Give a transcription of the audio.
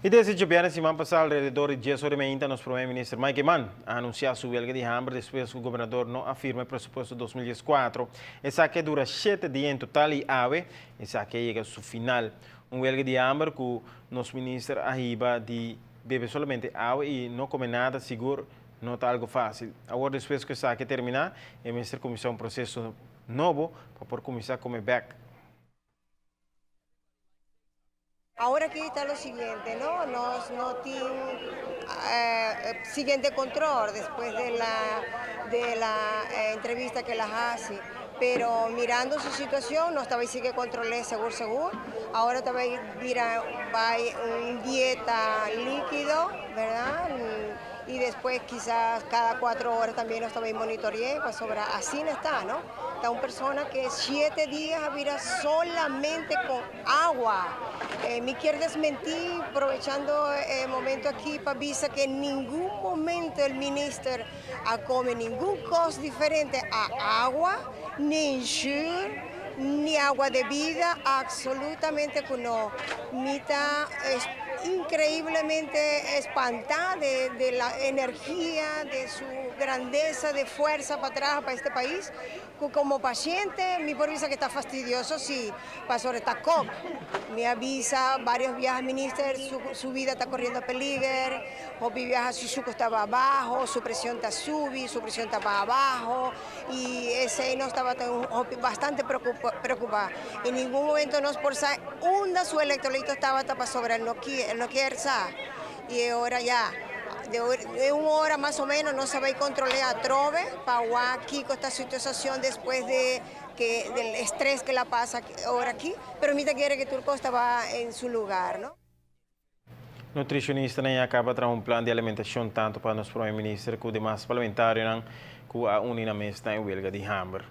Y desde djabièrnè siman pasá alrededor di dies ora y meinta nos Prome Minister Mike Eman a anuncia su welga di hamber despues cu Gobernador no a firma e presupuesto 2014. Esaki a dura shete dia en total y awe esaki a yega su final. Un welga di hamber cu nos Minister a hiba di bebe solamente awa y no come nada sigur no ta algo facil. Awor despues cu esaki a termina e mester cuminsa un proceso nobo pa por cuminsa come bek. Ahora aquí ta lo siguiente, no? Nos no tin siguiente control despues de la de la entrevista que la haci, pero mirando su situacion nos ta bay sigui control'e segur segur. Ahora ta bay bira bay un dieta liquido, verdad? Y despues kisas cada cuatro ora tambien nos ta bay monitore'e pasobra asina esta, no? Ta un persona que siete dia a bira solamente con awa. Mi kier desmentí, provechando e momento aki pa bisa que en ningun momento el minister a come ningun cos diferente a awa, ni zuur, ni agua de vida, absolutamente cu no. Mi ta increiblemente espantá de la energia, de su grandeza, de fuerza pa traha pa este pais. Cu como paciente mi por bisa que ta fastidioso si, pasobra ta cop. Mi a bisa varios biaha minister su su vida ta corriendo peliger, hopi biaha su suco estaba abajo, su presion ta subi, su presion ta baha abajo y esey nos tabata un hopi bastante preocupa. En ningun momento nos por sa unda su electrolito tabata pasobra el no el no kier sa y e ora ya. De un ora mas o menos nos a bay control'e atrobe pa wak kico ta su situacion despues de que del estrés que la pasa ora aki, pero mi ta kere que tur cos ta ba en su lugar, no. Nutricionistanan ya caba traha un plan di alimentacion tanto pa nos Prome Minister cu demas parlamentarionan cu a uni nan mes na e welga di hamber.